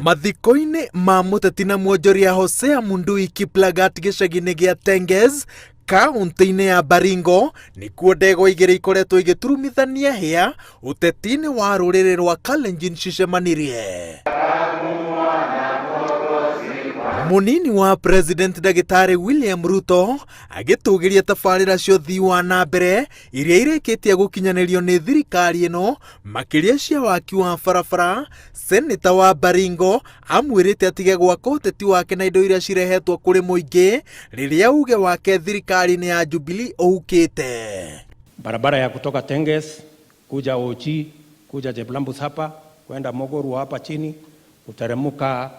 Mathiko-inĩ ma mũteti na mwonjoria Hosea Mundui Kiplagat gĩcagi-inĩ gĩa Tenges kaunti-inĩ ya Baringo nĩkuo ndegwa igĩrĩ ikoretwo igĩturumithania hĩa ũteti-inĩ wa rũrĩrĩ rwa Kalenjin cicemanirie. Mũnini wa President Ndagĩtarĩ William Ruto agĩtũgĩria tabarĩra cia ũthii wa na mbere iria irĩkĩtie gũkinyanĩrio nĩ thirikari ĩno makĩria cia waki wa barabara. Seneta wa Baringo amwĩrĩte atige gwaka ũteti wake na indo iria cirehetwo kũrĩ mũingĩ rĩrĩa uge wake thirikari-inĩ ya Jubilee ũhukĩte. Barabara ya kutoka Tenges kuja Ochi kuja Cheplambus hapa kwenda Mogoru hapa chini kuteremuka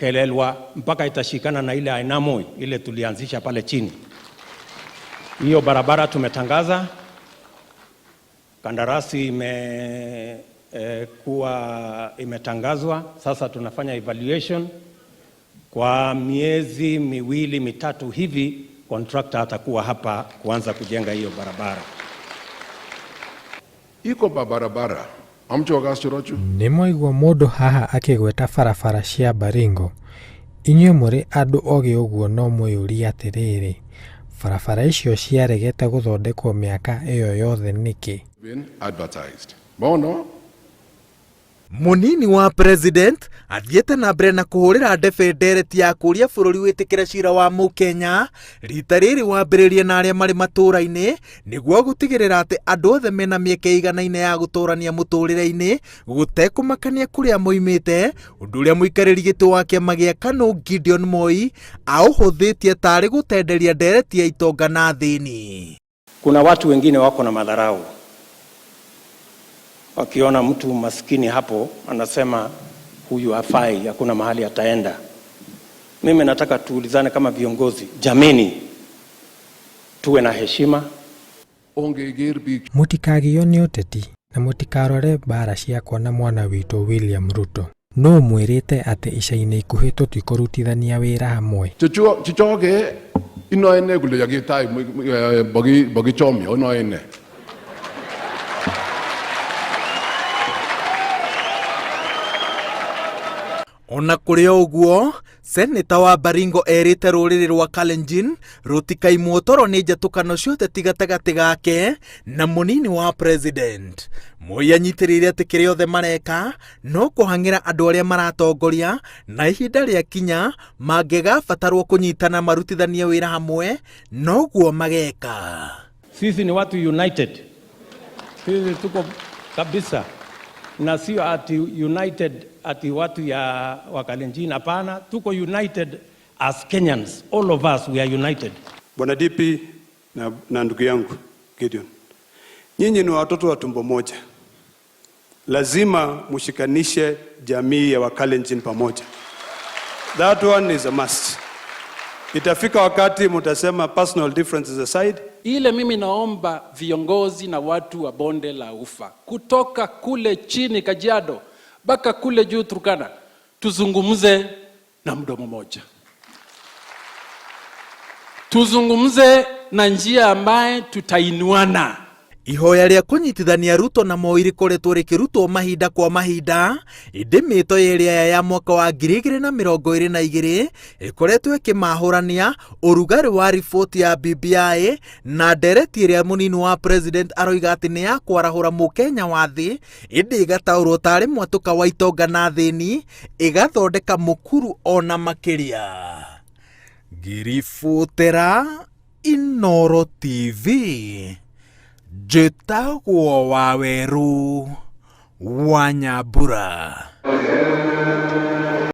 Kelelwa mpaka itashikana na ile Ainamoi ile tulianzisha pale chini. Hiyo barabara tumetangaza, kandarasi imekuwa imetangazwa. Sasa tunafanya evaluation kwa miezi miwili mitatu hivi, contractor atakuwa hapa kuanza kujenga hiyo barabara. Iko barabara amchogashirochu. Nĩ mwaigua mũndũ haha akĩgweta barabara cia Baringo? Inyuĩ mũrĩ andũ ogĩ ũguo no mwĩyũrie atĩrĩrĩ, barabara icio ciaregete gũthondekwo mĩaka ĩyo yothe nĩkĩ? Been advertised. Bono. Mũnini wa president athiĩte na mbere na kũhũrĩra ndebe ndereti ya kũria bũrũri wĩtĩkĩre cira wa mũkenya rita rĩrĩ wambĩrĩrie na arĩa marĩ matũũra-inĩ nĩguo gũtigĩrĩra atĩ andũ othe mena mĩeke ĩiganaine ya gũtũrania mũtũrĩre-inĩ gũtekũmakania kũrĩa moimĩte, ũndũ ũrĩa mũikarĩri gĩtĩ wa kĩama gĩa KANU Gideon Moi aũhũthĩtie tarĩ gũtenderia ndereti ya itonga na athĩni. Kuna watu wengine wako na madharau, wakiona mtu maskini hapo anasema huyu hafai, hakuna mahali ataenda. Mimi nataka tuulizane kama viongozi, jameni, tuwe na heshima. Ongeger biik. Mũtikagĩo nĩ ũteti na mũtikarore mbara ciakwa na mwana witũ William Ruto. Nũ mwĩrĩte atĩ ica-inĩ ikuhĩ tũtikũrutithania wĩra hamwe? Chichoke inoe ne kole yakitai bokichomyo inoe ne. Ona kũrĩ o ũguo, Seneta wa Baringo erĩte rũrĩrĩ rwa Kalenjin rũtikaimwo toro nĩ njatũkano cia ũteti gatagatĩ gake na mũnini wa president. Moi anyitĩrĩire atĩ kĩrĩa othe mareka no kũhang'ĩra andũ arĩa maratongoria na ihinda rĩa kinya mangĩgabatarwo kũnyitana marutithanie wĩra hamwe noguo mageka. Sisi ni watu united, sisi tuko kabisa, na sio ati united ati watu ya Wakalenjin, hapana, tuko united as Kenyans, all of us we are united. Bwana DP na ndugu yangu Gideon, nyinyi ni watoto wa tumbo moja, lazima mshikanishe jamii ya Wakalenjin pamoja. That one is a must. Itafika wakati mtasema personal differences aside. Ile mimi naomba viongozi na watu wa bonde la ufa kutoka kule chini Kajiado mpaka kule juu Turkana, tuzungumze na mdomo moja, tuzungumze na njia ambaye tutainuana. Ihoya rĩa kũnyitithania Ruto na Moi rĩkoretwo rĩkĩrutwo mahinda kwa mahinda ĩndĩ mĩto yerĩ aya ya mwaka wa 2022 ĩkoretwo ĩkĩmahũrania ũrugarĩ wa riboti ya BBI na ndereti ĩrĩa mũnini wa president aroiga atĩ nĩ ya kwarahũra mũkenya wa thĩ ĩndĩ ĩgataũrwo tarĩ mwatũka wa itonga na athĩni ĩgathondeka mũkuru ona makĩria. Ngĩribotera Inooro TV njĩtagwo Wawerũ wa Nyambura.